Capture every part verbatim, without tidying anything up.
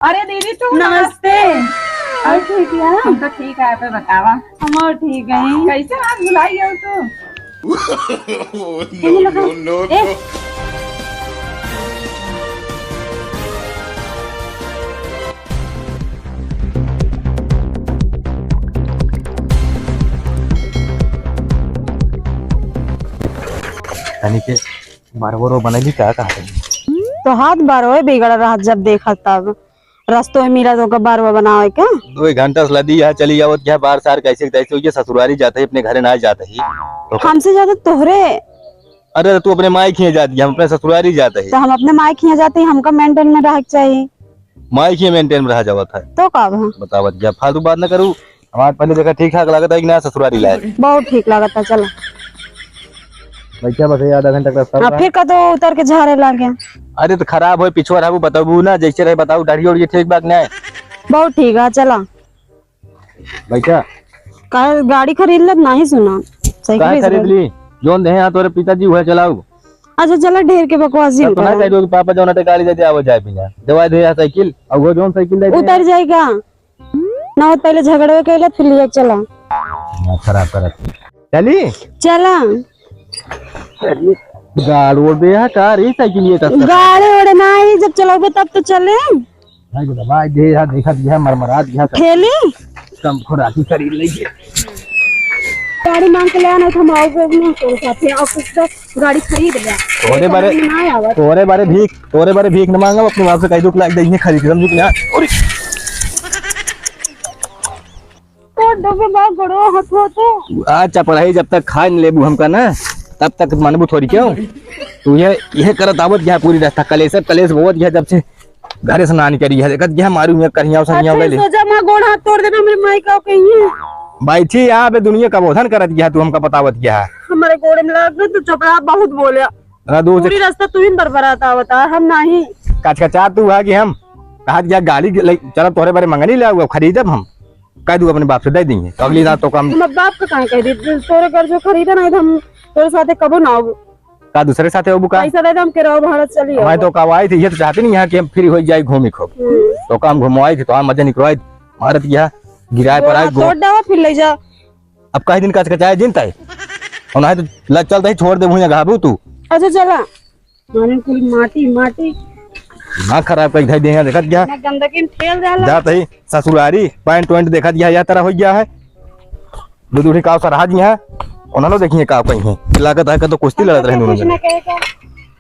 अरे दीदी, तू नमस्ते। नमस्ते। और ठीक है? हम तो ठीक है, आप बतावा। हम और ठीक है। कैसे आज भुलाई गयो तू? Oh, no, no, no, ए। No। तनी के बार बार वो बनैली का, का है? तो हाथ बार होए बिगड़ रहा जब देखा तब। रस्तों में मिला तो ओकर बारवा बनावे के। दो एक घंटा से लदी यहाँ चली आवत, यहाँ बार सार कैसे तैसे हुई, ससुरारी जाते ही, अपने घरे ना जाते ही। तो हमसे ज्यादा तोहरे। अरे, तू अपने माई खिया जाती है, हम अपने ससुरारी जाते ही। तो हम अपने माई खिया जाते ही, हमका maintain में रहे के चाहिए। माई खिया maintain में रहा जावत है। तो का बा? बतावत जा, फालतू बात ना करू। हमार पहले देखा ठीक ठाक लागत है कि ना ससुरारी लायक? बहुत ठीक लागत है, चला। बैठा बस, ये आधा घंटा का रास्ता हाँ, बा। फिर का तो उतर के झारे लागे। अरे तो खराब होए, पिछुआ रहबू, बताबू ना, जैसे रहे बताऊ, दाढ़ी उढ़ी ठीक बा कि नहीं? बहुत ठीक है, चला। बैठा। का गाड़ी खरीद लेत, नहीं सुना। साइकिल काहे से खरीद ली? जोन देहे यहाँ तोरे पिताजी, वह चलाऊ। अच्छा, चला, ढेर के बकवास जिन तब तो ना करा। कह दो कि पापा जौन हटे गाड़ी दे दे, आवो जाए बिना। देवाई दे यहाँ साइकिल, और वो जौन साइकिल दे दे। उतर जाएगा। ना हो, पहले झगड़वे कैले, फिर लिए चला। दिमाग खराब करत। चली? चला। गाड़ ओड़ दे हा का रे साइकिल ये तब तक? गाड़े ओड़े ना आई, जब चलाओगे तब तो चले। भाई को दबा दे हा, देखा दिया मरमरात गया सब। ठेली? कम खुराकी शरीर लइके। गाड़ी मांग के ले आना, हम आओगे ना तोरे साथे, और कुछ तो गाड़ी खरीद ले। तोरे बारे, ना आवा। तोरे बारे भीख तोरे बारे भीख न मांगब, अपने बाप से कह दो कि लाइक दे, खरीद के, समझू कि ना? अरे! तो डब्बे बा गड़ो हथवा तो। आ चपराही जब तक खाए न लेबू हमका ना, तब तक मानबू थोड़ी क्यों? तू ये, ये करत आवत यहाँ पूरी रास्ता, कलेश, कलेश बहुत यहाँ जब से घरे से ना निकली है, देखत यहाँ मारू में करिया उसा अच्छा, यहाँ ले ले। सोचा माँ गोड़ हाथ तोड़ देबे, हमरे माई का कहिए। बैठी यहाँ पे दुनिया का बोधन करत यहाँ तू हमका बतावत यहाँ। हमारे गोड़े में लग गए, तू चपराहा बहुत बोले। अरे दूर से पूरी रास्ता तू ही बरबरात आवता, हम नाही। कचकचा तू है कि हम कहा दिया गाड़ी ले, चला तोहरे बारे मंगनी ले आऊ, खरीदब हम, कह दू अपने बाप से दे देंगे, तो अगली रात तो काम। हम बाप का कहाँ कह दी, तोरे घर जो खरीदा ना, हम तोरे साथे कबो ना आऊ। का दूसरे साथे होबू का? पैसा दे दे, हम किराया भाड़ा चली मैं आऊ। तो कब आई थी, ये तो चाहती नहीं है कि हम फ्री हो जाए, घूमी खूब। हम्म। तो काम घुमवाई थी, तो हम मजा निकलवाई, मारत गया, गिराए पर आए, गोड़ हाथ तोड़ डावा, फिर ले जा। अब कई दिन कचकचाए जिन तय। और नहीं तो लग चलता ही छोड़ दे, वहीं घाबू तू। अच्छा चला। माने कुल माटी, माटी। दिमाग खराब कर धई दे हैं, देखत गया। ना गंदगी में ठेल जाला। जात ही ससुरारी, पैंट वैंट देखत गया, यह तरह हो गया है। दो दूढ़ी काव सरहा जी हैं, उन्होंने देखिए काव कहीं हैं। लागत है कि तो कुश्ती लड़त रहे दोनों कुछ जने। ना कहे का।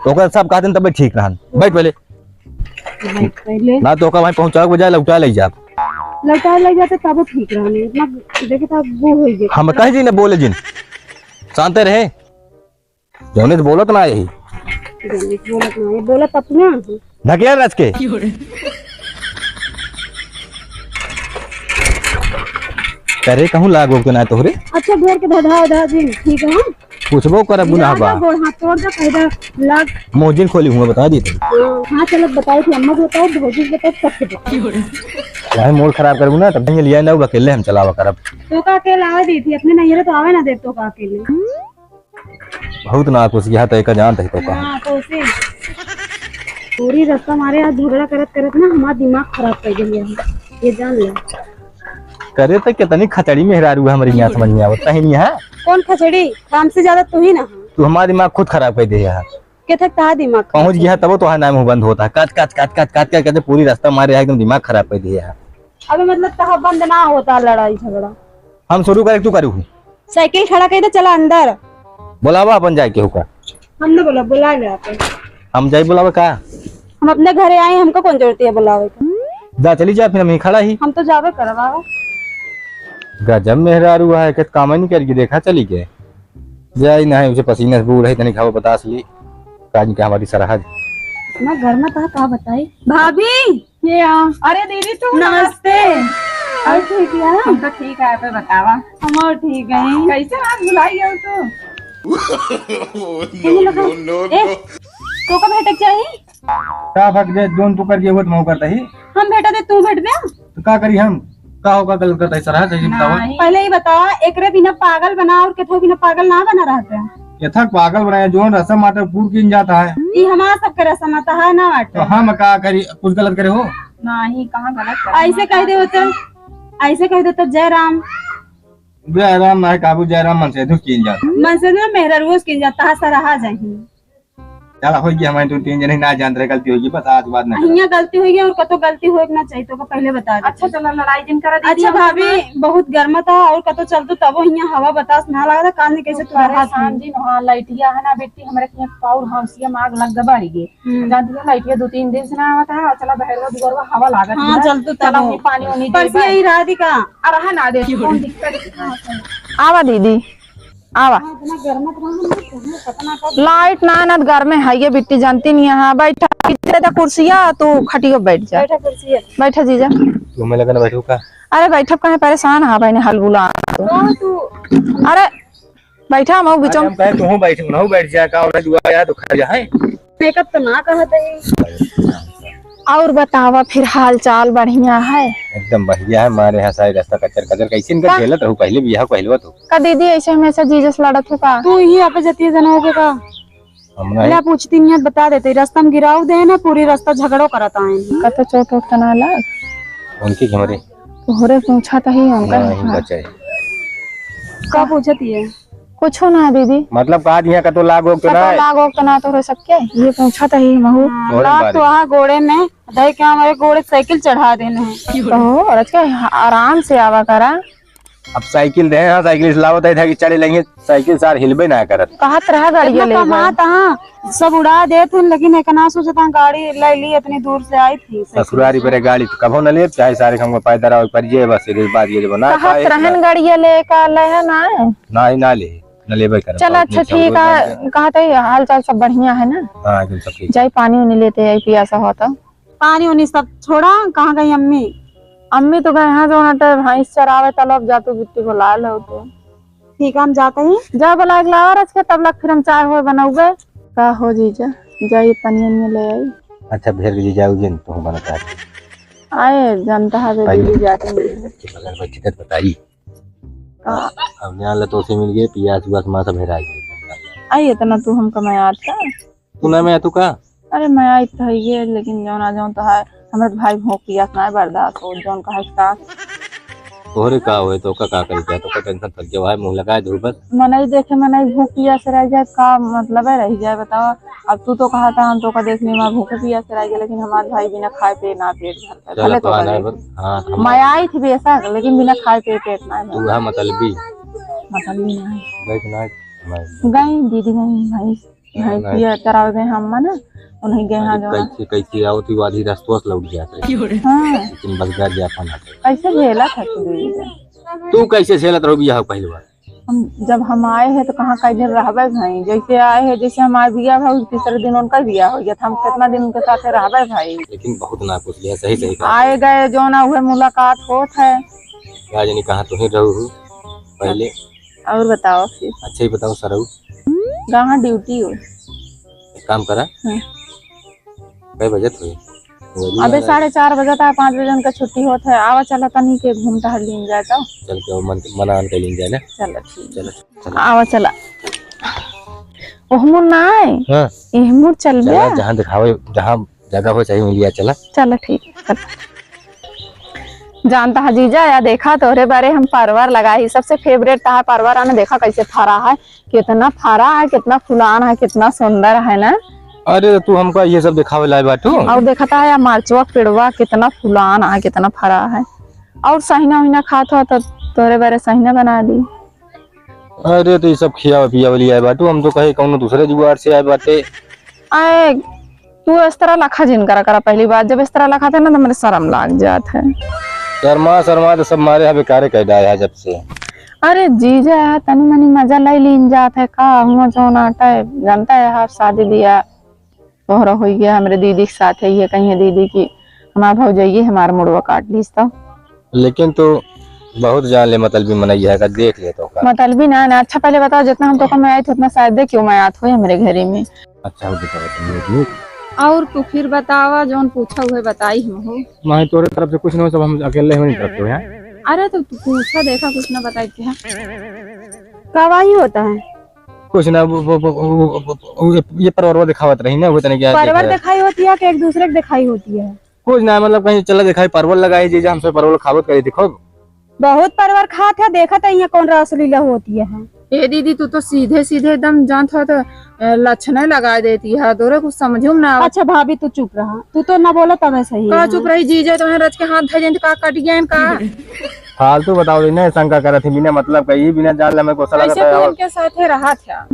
तो ओकर सब कहते हैं तब ठीक रहन। बैठ पहले। भाई, पहले ना तो ओका वहीं पहुंचा के बजाय लौटा ले जा। लौटा ले जाते तब ठीक रहने। इतना देखे तो वो हो गया। हम कह जी ना बोले जिन। शांत रहे। जौने से बोलत ना यही। जौने से बोलत ना, ये बोलत अपना। ढकेल रच के। करे कहूँ लागो के ना तोहरे। अच्छा, ढेर के धधा उधा जिन, ठीक है? पूछबो करब, गुनाह बा। गोड़ हाथ तोड़ दे, पैदा लाग। मोजिन खोली हुआ, बता दी तो। हाँ, चलो, बताओ कि अम्मा को बताओ, भौजी को बताओ, सबसे बताओ। भाई, मूड खराब करबू ना, तब ये लिया ना, वो अकेले हम चलावा करब। तो का अकेले आवे दी थी, अपने नैहरे तो आवे ना दे, तो का अकेले। बहुत ना कुछ यहाँ तय का जानत है तो का। हाँ, तो उसे पूरी रास्ता हमारे यहाँ झगड़ा करत करत ना हमारा दिमाग खराब कर दिया है, ये जान ले। करे तो कितनी खचड़ी मेहरारू है हमारी यहाँ, समझ में आवत नहीं है। कौन खचड़ी? हमसे ज्यादा तू ही ना है। तू हमारा दिमाग खुद खराब कर दे है। के थक ता दिमाग खराब पहुँच गया है, तब तो है नाम बंद होता है। काट, काट, काट, काट, काट, काट, काट, पूरी रास्ता मारे है, एकदम दिमाग खराब कर दिया है। अबे मतलब तहा बंद ना होता लड़ाई झगड़ा। हम शुरू करे, तू करू। साइकिल खड़ा कर दे, चला अंदर। बुलावा अपन जाए केहू का। हम ना बोला, बुला ले अपन। हम जाए बुलावे का? हम अपने घरे आए, हमको कौन जरूरत है बुलावे का? जा चली जा, फिर हम ही खड़ा ही। हम तो जावे करब। गजब मेहरारू है, के काम नहीं करके देखा चली के। जाई नहीं, उसे पसीने से बूढ़ है, तनी खावा बतास ली। काज के हमारी सरहद। ना घर में तो का बताई। भाभी! ये आ। अरे दीदी, तू नमस्ते। नमस्ते। और ठीक है? हम तो ठीक है, आप बतावा। हम और ठीक है। कैसे आज भुलाई गयो तू? Oh, no, no, no, ए, no। तो का भेटक चाहिए? का भग दे, जोन तू कर गए, वो तो मैं करता ही। हम भेटा दे, तू भेट दे। तो का करी हम? का होगा गलत करता है सरहा, सही बतावा। नहीं। पहले ही बतावा, एकरे बिना पागल बना और केथो बिना पागल ना बना रहता है। केथा पागल बनाया, जोन रसम आटे पूर किन जाता है। ई हमारा सबके रसम आता है ना आटे। तो हम का करी, कुछ गलत करे हो? नाही, कहाँ गलत करत ऐसे हई, कह दे होता, ऐसे कह देता, "जय राम।" जय राम ना काबू, जय राम मनसेधुर कीन जात। मनसेधुर मेहररुओस कीन जात, तहा सरहा जाही। चला, होई गई, हमारे तो तीन जने ना जानत रहे, गलती होई गई, बस आज के बाद ना करब। हियाँ गलती होई गई और कतो गलती होए के ना चाहिए, तो का पहले बता दे। अच्छा, चला, लड़ाई जिन करा दीदी, अच्छा हम भाभी, बहुत गर्मा था और कतो चल तो तबो हियाँ हवा बतास ना लगा था, कान कैसे तू रहा परेशान थी। जिन, हाँ, लाइटिया है ना बेटी, हमरे के पाउर हंसिया में आग लग गबा रही है। हम्म। जानती है, लाइटिया दो तीन दिन से ना आवत है, और चला बहरवा दुआरवा हवा लागत हाँ, है। चल तू चला तब। वहीं पानी उनी दे बस दे। यही राधिका। आ रहा ना दे, कौन दिक्कत है? आवा दीदी, आवा। हाँ, इतना गर्मत रहा ना, तुम्हें पता ना कब लाइट ना, ना गर्मे है ये बिट्टी, जानती नहीं है। हाँ, बैठा, दे दे कुर्सिया, तू खटियो बैठ जा। बैठा कुर्सिया। बैठा जीजा। तुम्हें लगा ना बैठू का? अरे बैठब कहे, परेशान है भाई ने हलबुला। तो तू अरे बैठा, हम बीचों आज हम कहे, तू बैठ, ना बैठ जा, का और दुआ यार दुखा जा है। मेकअप तो ना कहत है। और बतावा फिर, हाल चाल बढ़िया है? एकदम बढ़िया है। मारे यहाँ सारी रास्ता कचर कचर, कैसे इनका का? झेलत रहू पहले भी, यहाँ पहले तो। का दीदी ऐसे हमेशा जीजा से लड़त हो का? तू ही यहाँ पे जतिया जन हो गए का? हम नहीं। ले पूछती नहीं है, बता देते, रास्ता में गिराव दे ना, पूरी रास्ता झगड़ो करत आए हैं। का तो चोट वोट तो ना लग? उनकी हमरे। तोहरे पूछा तो ही उनका नहीं है। बचे। का पूछत है? कुछो ना दीदी। मतलब का दिया, कतो लाग ओग तो कतो ना है? लाग ओग तो ना तोहरे सबके? ये पूछा तो ही महू। हाँ, तोहरे लाग बारे तो में। हाँ गोड़े में, दही के हमारे गोड़े साइकिल चढ़ा देने हैं। तो और आज के आराम से आवा करा। अब साइकिल दे, हाँ, साइकिल से लावत है, था कि चले लेंगे, साइकिल सार हिलबे ना करत। कहत रहा गाड़ी इतना ले गए। कमात हाँ, सब उड़ा देत हन, लेकिन एक ना सोचता गाड़ी ले ली, इतनी दूर से आई थी। ससुरारी पर गाड़ी तो कभो न ले, चाहे सारे हमको पैदल आओ, पर ये बस, ये बात, ये जो बना कहत पाए, रहन इतना। गाड़िया ले का ले है ना? ना ही ना ले, न लेबे करब। चल, अच्छा, ठीक है, कहत है, हाल चाल सब बढ़िया है ना? हाँ, एकदम सब ठीक। जाई पानी उनी लेते आई, पियासा होता। पानी उनी सब छोड़ा, कहाँ गई अम्मी? अम्मी तो गए हैं, जो ना तो भैंस चरावे, तलब जा तू बिट्टी को ला लो तो। ठीक है, हम जाते ही। जा बोला के लावा रच के, तब लग फिर हम चाय होए बनौबे। का हो जीजा, जाइए पानी उनी ले आई। अच्छा, भेर के जीजा उजिन तो बना चाहते। आए, जानता है बे भाई। दीदी जाते हैं। बगल में टिकट बताई। का? अब न्याल तो से मिल गए, पियास उआस माँ सब हेरा गए। आई, इतना तू हमका मैं आता। तू ना मैं तू का? अरे मैं आई तो है ये, लेकिन जौन आ जाऊँ तो है, हमरे तो भाई भूख पियास ना बर्दाश्त हो, जौन कहे का। तोहरे का होए, तो का, का करी जाए, तो का टेंशन थक गया है, मुँह लगाए धूप बस। मनई देखे, मनई भूख पियास रह जाए, का मतलब है रह जाए, बताओ। अब तू तो कहा था, हम तो का देख ली, हमार भूख पियास रह गया, लेकिन हमार भाई बिना खाए पे ना पेट भरता है, चलो, भले तो तो का आना है देख। बस। हाँ, तो हम मैं आई थी बेशक, लेकिन बिना खाए पे पेट ना तू भरता। है मतलबी। मतलबी नहीं। गई कि ना? मैं गई, दीदी गई, भाई। हाँ, भैंसिया चरावे गए हम ना, उन्हीं गए हाँ अरे जो ना। कैसे, कैसे आवत ही, आधी रास्ता से लौट जात रहे। हाँ। लेकिन बस घर जा पाना था। कैसे झेला था तू दीदी का? तू कैसे झेलत रहो बियाह पहले बार? हम, जब हम आए हैं तो कहाँ कई दिन रहबे भाई, जैसे आए हैं, जैसे हमारे बियाह भाई, तीसरे दिन उनका बियाह हो गया था, हम कितना दिन उनके साथ रहबे भाई। लेकिन बहुत ना कुछ लिया, सही, सही कहा। आए गए जो ना हुए मुलाकात होत है। क्या जानी कहाँ तुही रहू हो पहले। और बताओ फिर। अच्छा ही बताओ सरऊ। कहाँ ड्यूटी हो? एक काम करा। हाँ। कै बजत होई? अबे साढ़े चार बजत है, पाँच बजे उनका छुट्टी होत है। आवा चला तनी के घूम टहल लीन जाए तो। चल के मन, मना अन के लीन जाए ना। चला ठीक। चला, चला। आवा चला। ओहमुर ना है? हाँ। एहमुर चल चला, बे। जहाँ दिखावे, जहाँ जगह हो चाहिए लिया चला। चला ठीक है, चला। जानता है जीजा, या देखा तोहरे बारे हम परवर लगाई, सबसे favourite तहा परवर आने, देखा कैसे फरा है, कितना फरा है, कितना फुलान है, कितना सुंदर है ना। अरे तू हमका ये सब दिखावे लाए बाटू? और देखता है या मार्चवा के पेड़वा कितना फुलान है, कितना फरा है। और सहिना उहिना खात हो तो तोहरे बारे सहिना बना दी। अरे तो ये सब खियावे पियावे लिए आए बाटू, हम तो कहे कौनो दूसरे जुगाड़ से आए बाटे। आए तू इस तरह लखा जिन करा करा, पहली बात जब इस तरह लखा थे ना तो मेरे शर्म लाग जात है। शर्मा शर्मा तो सब मारे यहाँ बेकारे कह डाया है जब से। अरे जीजा तनी मनी मजा ले लीन जात है का, हुआ जो नाटा है, जानता है हर शादी बियाह तोहरा होई गया हमरे दीदी के साथ है, ये कही है दीदी की हमार भौजाई हमार मुड़वा काट लीस तो। लेकिन तू बहुत जान ले मतलबी मनई है का, देख ले तो का। मतलबी ना, ना, अच्छा पहले बताओ जितना हम तो का मैं आई थी उतना शायद क्यों मैं आत हुई हमरे घरे में। अच्छा, वो बताओ तुम लोग। और तू फिर बतावा, जौन पूछा हुए बताई हम हो। मैं तोरे तरफ से कुछ ना हो, सब हम अकेले ही तरफ से हैं। अरे तो तू पूछा, देखा कुछ ना बताई क्या। कवाई होता है। कुछ ना, वो, वो, ये परवरवा दिखावत रही ना, वो तने क्या परवर देखा है? दिखाई होती है कि एक दूसरे के दिखाई होती है? कुछ ना, मतलब कहीं चला देखाई, परवल लगाई, जीजा हमसे परवल खावत करी थी खूब। बहुत परवल खात है, देखत है यहाँ कौन रासलीला होती है। ए दीदी, तू तो सीधे सीधे एकदम जानत हो तो, अ, लक्षण लगाए देती है, तोरे कुछ समझो में ना आवत। अच्छा भाभी, तू चुप रहा, तू तो ना बोला तब सही का है। चुप रही जीजा, तो रच के हाथ धर देंत का कट गया इनका। फालतू बताओ, इन्हें शंका करत ही बिना मतलब का, ये बिना जान ले हमें गुस्सा लगता है। तू और इनके साथे रहा था।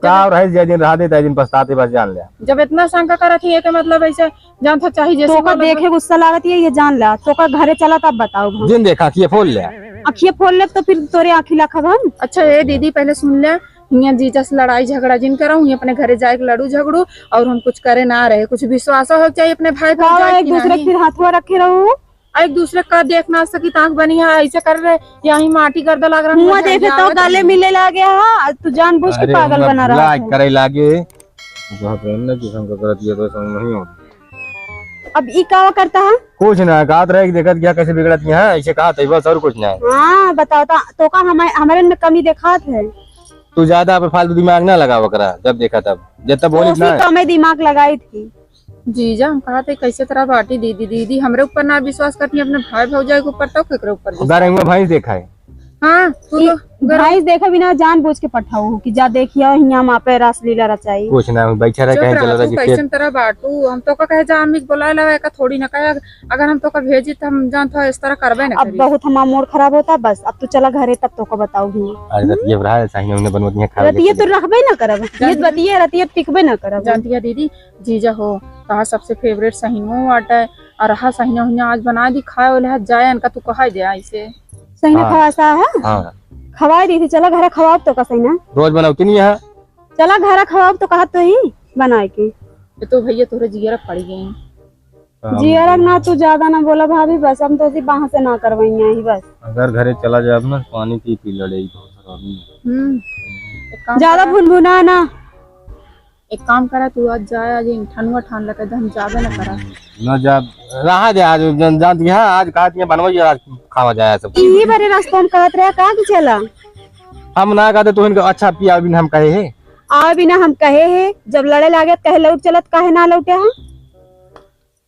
का और है, जे दिन रहा देता है, दिन पछताते बस जान ले। जब इतना शंका करत ही, एके मतलब ऐसे जान था चाही जैसे तोका बोला देखे गुस्सा लागत है, ये जान ला। तोका घरे चला तब बताओ हम। जिन देखा, अखिए फोल ले। अखिए फोल ले तो फिर तोरे आँखी लाखब हम। अच्छा, ए दीदी, पहले सुन ले, हियाँ जीजा से लड़ाई झगड़ा जिन करो, हियाँ अपने घरे जाए के लड़ू झगड़ू, और हम कुछ करे ना रहे, कुछ विश्वास हो चाहिए अपने भाई बाबा, भौजाई एक की दूसरे नहीं। फिर हाथवा रखे रहो। आ एक दूसरे का देख ना सकी, ताक बनी है, ऐसे कर रहे, यहीं माटी गर्दा लाग रहा, मुँह मुझे देखे यहाँ तो आवत गाले नहीं। मिले लागे हा, आज तू जानबूझ के अरे, पागल हमरा बना रहा बुला है। करे लागे। जहाँ पे हमने किसम का गलत किया तो समझ नहीं होता। अब ई का करता है? कुछ ना, कहत रहे कि देखत क्या कैसे बिगड़त यहाँ, ऐसे कहत है बस, और कुछ ना है। हाँ, बताओ तो, तो का हमारे, हमारे में कमी देखात है? तू ज्यादा पर फालतू दिमाग ना लगावा करा, जब देखा तब, जब तब बोली तो ना। कम ही दिमाग लगाई थी। जीजा, हम कहत है, कैसे तरह बाटी दीदी, दीदी हमरे ऊपर ना विश्वास करती, अपने भाई भौजाई के ऊपर, तो केकरे ऊपर विश्वास? उधर हुआ भैंस देखा है। हाँ, तू ई तो गरम। भैंस देखे बिना जानबूझ के पठाऊ हो कि जा देखिया, हियाँ माँ पे रासलीला रचाई। कुछ ना, बैठा रहे, चुप कहीं रहा चला तू, रहा कि कैसन तरह बाटू, हम तो का कहे जा, अम्मी के बोला लेवा, एका थोड़ी ना कहे, अगर हम तो का भेजी, तो हम जानत हो, इस तरह करबे ना अब करी। बहुत हमारा मूड खराब होता, बस अब तू चला घरे, तब तो का बताऊ भी। अरे, रतिया रहा है, सही उन्हें बनवत नहीं, खा रतिया लेते। तो रखबे ना करब, ये जानती बतिया रतिया टिकबे ना करब। जानती है दीदी, जीजा हो, तहार सबसे फेवरेट सहिनो बाटे, और रहा सहिना हुइना आज बना दी, खाए वाले हाथ जाए, इनका तू कहा दे ऐसे। सहिना हाँ। खवासा है? हाँ। खवाए दी थी, चला घरा खवाब तो का सहिना। रोज बनावती नहीं है। चला घरा खवाब तो कहा तो ही बनाए के। ये तो भैया तोरे जियरा पड़ गए। हाँ। जियरा ना तू ज्यादा ना बोला भाभी, बस हम तो इसी बाहर से ना करवाइए ही बस। अगर घरे चला जाए ना, पानी पी पी लड़े ही बहुत खराब नहीं। हम्म। एक काम ज्यादा करा। भुनभुना ना। एक काम करा, तू आज जाए, आज इन ठनुआ ठान लगे, हम जाबे ना करा। ना जा, रहा दे आज, जन, जान दिया, आज कहा दिया, बनवा, आज खावा जाए सब। यही बारे रास्ता हम कहत रहे, का कि चला? हम ना कहते, तू इनका अच्छा पिया बिन हम कहे है। आ बिना हम कहे है, जब लड़े लागे, कहे लौट चलत, काहे ना लौटे हम?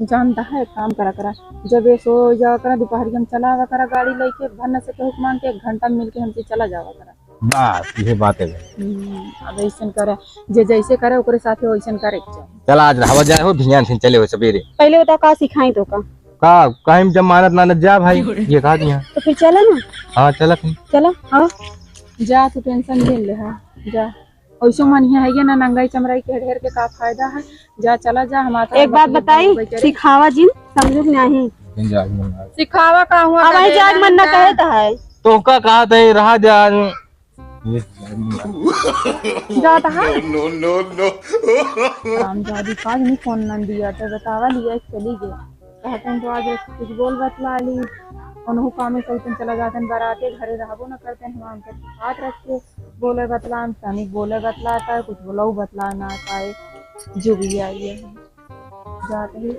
जानता है, एक काम करा करा, जब ये सो जावा करा, दोपहर के हम चला आवा करा गाड़ी लेके, भर न से केहू के मांग के, एक घंटा में मिलके हमसे चला जावा करा। बस, ये बात है। हम्म, अब ऐसन करे, जे जैसे करे, ओकरे साथे वैसन करे के चाही। चला, आज रहवा जाए हो, भियान से चले हो सबेरे। पहले बताओ, का सिखाई तो का? का, कहीं जब मानत ना, ना जा भाई, ये कहा दिया। तो फिर चला ना। हाँ, चला फिर। चला, हाँ। जा, तू tension ले ले, हाँ, जा। ओइसो मन हियाँ है ना, नंगाई चमराई के ढेर के का फायदा है? जा, चला जा, हम आता एक बात बताई, सिखावा जिन, समझू कि नहीं? सिखावा का हुआ अब आई जाग मन ना कहत है। तो का कहत है, रहा जा। जाता है। No, no, no। राम जादी काज नहीं फोन नंदिया, तो बतावा लिया चली गए। कहतन तो आज कुछ बोल बतला ली, उनहु कामे सौतन चला जातन बराते, घरे रहबो न करतन, हम उनकर हाथ रख के बोले बतला, हम तनिक बोले बतला पाए, कुछ बोलऊ बतला ना पाए, जुगिया ये है। जाते ही